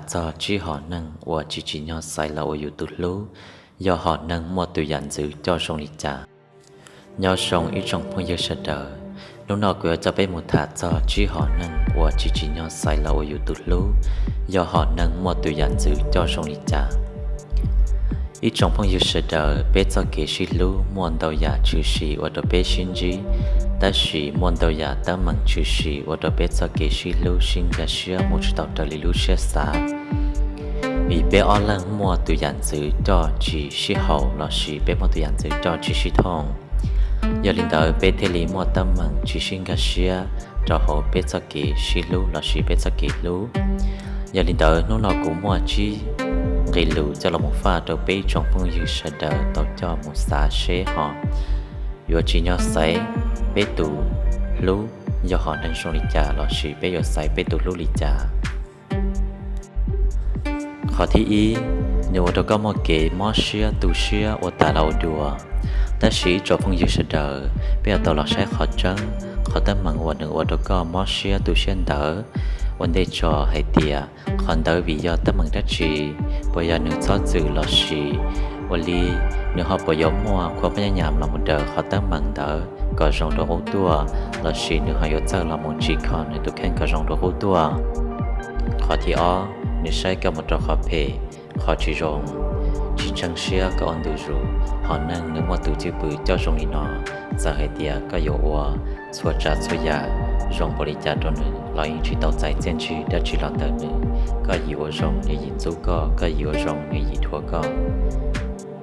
txog tsib hom neeg uas tsis tsim nyog xaiv los ua yus tus hlub, yog hom neeg muaj tus yam ntxwv coj zoo li cas. Nyob zoo ib tsoom phooj ywg sawv daws, hnub no kuv yuav coj peb mus tham txog tsib hom neeg uas tsis tsim nyog xaiv los ua yus tus hlub, yog hom neeg muaj tus yam ntxwv coj zoo li cas. Ib tsoom phooj ywg sawv daws, peb txoj kev sib hlub muaj ntau yam tshwm sim ua rau peb sib ntsib, tab sis muaj ntau yam teeb meem tshwm sim ua rau peb txoj kev sib hlub sib nkag siab mus tsis tau raws li lub siab xav. Vim peb ob leeg muaj tus yam ntxwv coj tsis sib haum lossis peb muaj tus yam ntxwv coj tsis sib thooj, yog li ntawd peb thiaj li muaj teeb meem tsis sib nkag siab rau hauv peb txoj kev sib hlub lossis peb txoj kev hlub. Yog li ntawd hnub no kuv muaj tsib nqe lus coj los mus faj rau peb ib tsoom phooj ywg sawv daws tau coj mus xav seb ho yuav tsim nyog xaiv peb tus hlub yog hom neeg zoo li cas lossis peb yuav xaiv peb tus hlub li cas. Qhov thib ib, nws ua rau koj muaj kev mob siab tu siab ua tas los ua dua. Tab sis ib tsoom phooj ywg sawv daws, peb yuav tau los saib qhov tseeb, qhov teeb meem uas nws ua rau koj mob siab tu siab ntawd, ua ntej tso hais tias qhov ntawd vim yog teeb meem dab tsi, puas yog nws txhob txwm lossis ua li nws ho puas yuav muaj khua phab nyaj nyam los mus daws qhov teeb meem ntawd kom zoo dua qub tuaj, lossis nws ho yuav txawj los mus tsim kho nws tus kheej kom zoo dua qub tuaj. Qhov thib ob, nws saib koj mus rau qhov phem, qhov tsis zoo, tsis ntseeg siab koj ua ntu zus. Hom neeg nws muaj tus cwj pwm coj zoo li no, txawm hais tias koj yuav ua txhua tsav txhua yam zoo npaum li cas rau nws los yeej tsis tau txais txiaj ntsig dab tsi los ntawm nws. Koj yim ua zoo nws yim ntxub koj, koj yim ua zoo nws yim dhuav koj.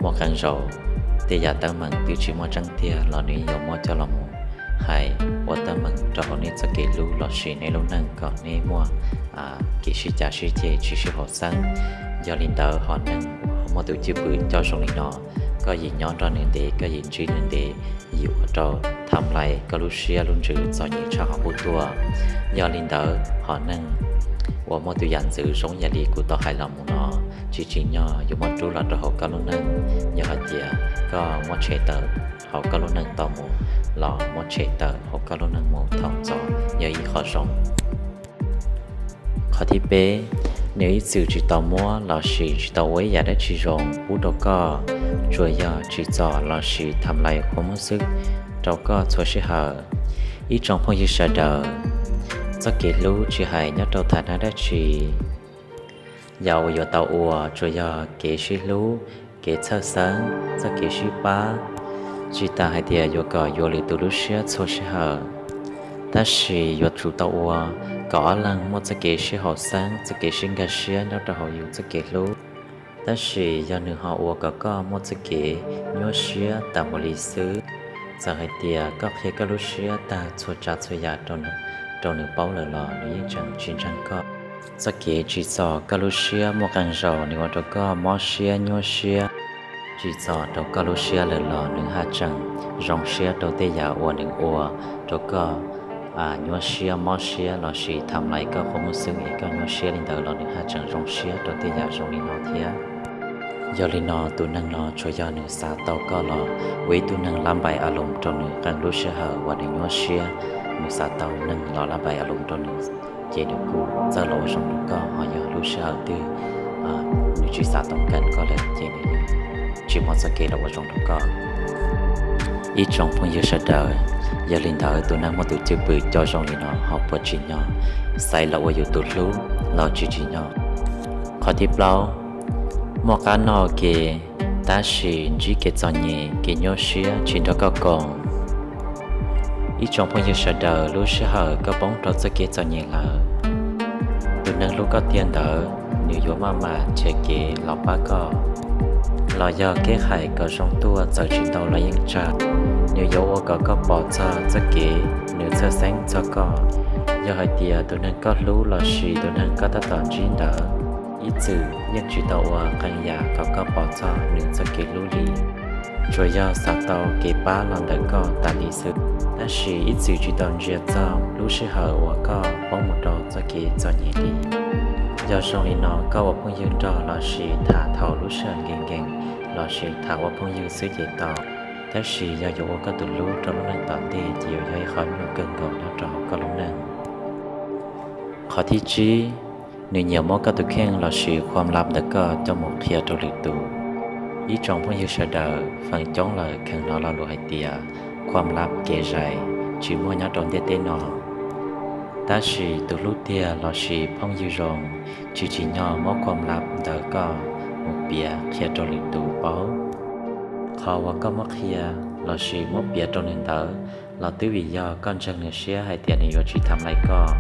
Muaj qee zaus tej yam teeb meem twb tsis muaj tseeb tiag los nws yeej yuav muab coj los mus hais ua teeb meem rau hauv nej txoj kev hlub lossis nej lub neej kom nej muaj kev sib cav sib ceg tsis sib haum xeeb. Yog li ntawd hom neeg uas muaj tus cwj pwm coj zoo li no, koj yim nyob nrog nws ntev, koj yim ntsib nws ntev, yim ua rau tham lais koj lub siab lub ntsws txom nyem tshaj qhov qub tuaj. Yog li ntawd hom neeg uas muaj tus yam ntxwv zoo yam li kuv tau hais los mus no, tsis tsim nyog yuav muab rub los rau hauv koj lub neej. Yog hais tias koj muab tshem tawm hauv koj lub neej tau mus los muab tshem tawm hauv koj lub neej mus thaum ntxov yog ib qho zoo. Qhov thib peb, nws ib txwm tsis tau muab lossis tsis tau ua ib yam dab tsi zoo pub rau koj, tsuas yog tsim txom lossis tham lais qhov muab xwb rau koj txhua sij hawm. Ib tsoom phooj ywg sawv daws, txoj kev hlub tsis hais nyob rau thaj nab dab tsi, yam uas yuav tau ua tsuas yog kev sib hlub, kev txhawj xeeb, txoj kev sib pab, tsis tas hais tias yuav kom yuav lwm tus lub siab txhua sij hawm. Tab sis yuav tsum tau ua kom ob leeg muaj txoj kev sib haum xeeb, txoj kev sib nkag siab nyob rau hauv yus txoj kev hlub. Tab sis yog nws ho ua kom koj muaj txoj kev nyuaj siab tas npaum li xwb, txawm hais tias koj qhia koj lub siab tag txhua tsav txhua yam rau nws paub lawm los nws yeej tseem tsis ntseeg koj. Txoj kev tsim txom koj lub siab muaj qee zaus nws ua rau koj mob siab nyuaj siab, tsim txom rau koj lub siab lawm los nws haj tseem zoo siab rau tej yam uas nws ua rau koj nyuaj siab mob siab lossis tham lais koj qhov muaj xwb es koj nyuaj siab li ntawd los nws haj tseem zoo siab rau tej yam zoo li no thiab. Yog li no tus neeg no tsuas yog nws xav tau koj los ua ib tug neeg lab npais a loos rau nws qee lub sij hawm uas nws nyuaj siab, nws xav tau neeg los lab npais a loos rau nws, ces nws kuj txawj los ua zoo rau koj. Ho yog lub sij hawm twg nws tsis xav tau kawm koj lawm ces nws tsis muaj txoj kev los ua zoo rau koj. Ib tsoom phooj ywg sawv daws, yog li ntawd tus neeg muaj tus cwj pwm coj zoo li no ho puas tsim nyog xaiv los ua yus tus hlub los tsis tsim nyog? Qhov thib plaub, muaj qab noj ke tab sis ntsib kev txom nyem kev nyuaj siab tsis nrog koj koom. Ib tsoom phooj ywg sawv daws, lub sij hawm koj poob rau txoj kev txom nyem lawm, tus neeg hlub koj tiag ntawd nws yuav maj mam nrhiav kev los pab koj, los yog kev hais kom zoo tuaj txawm tsis ntau los yeej tsawg, nws yuav ua kom koj pom txog txoj kev nws txhawj xeeb txog koj. Yog hais tias tus neeg koj hlub lossis tus neeg koj tab tom ntsib ntawd ib txwm yeej tsis tau ua qee yam kom koj pom txog nws txoj kev hlub li, tsuas yog xav tau kev pab los ntawm koj tas li xwb, tab sis ib txwm tsis tau ntsia txog lub sij hawm uas koj poob mus rau txoj kev txom nyem li. Yog zoo li no koj ua phooj ywg nrog lossis tham thaum lub sij hawm nkees nkees lossis tham ua phooj ywg xwb ces tau, tab sis yog yuav ua koj tus hlub rau lub neej tom ntej ces yuav yog ib qho nyuaj kawg nkaus nyob rau hauv koj lub neej. Qhov thib tsib, Nws nyiam muab koj tus kheej lossis khuam lab ntawm koj coj mus qhia rau lwm tus. Ib tsoom phooj ywg sawv daws, feem coob lawm kheev hnov lo lus hais tias khuam lab kev zais tsis muaj nyob rau ntiaj teb no. Tab sis tus hlub tiag lossis phooj ywg zoo tsis tsim nyog muab khuam lab ntawm koj mus piav qhia rau lwm tus paub. Qhov uas koj muab qhia lossis muab piav rau nws ntawd los twb vim yog koj ntseeg nws siab hais tias nws yuav tsis tham lais koj.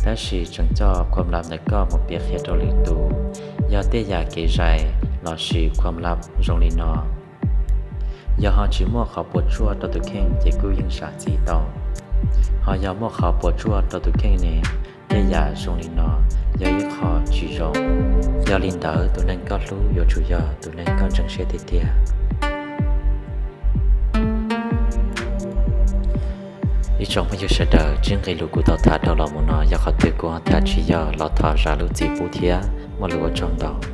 Tab sis tseem coj khuam lab ntawm koj mus piav qhia rau lwm tus. Yog tej yam kev zais lossis khuam lab zoo li no, yog ho tsis muaj qhov puas tsuaj rau tus kheej ces kuj yeej zam txim tau. Ho yog muaj qhov puas tsuaj rau tus kheej ne, tej yam zoo li no yog ib qho tsis zoo. Yog li ntawd tus neeg koj hlub yuav tsum yog tus neeg koj ntseeg siab tiag tiag. Ib tsoom phooj ywg sawv daws, txij nqe lus kuv tau tham dhau los mus no yog qhov twg kuv ho tham tsis yog los thov zam lub txim pub thiab, muaj lus ua tsaug ntau.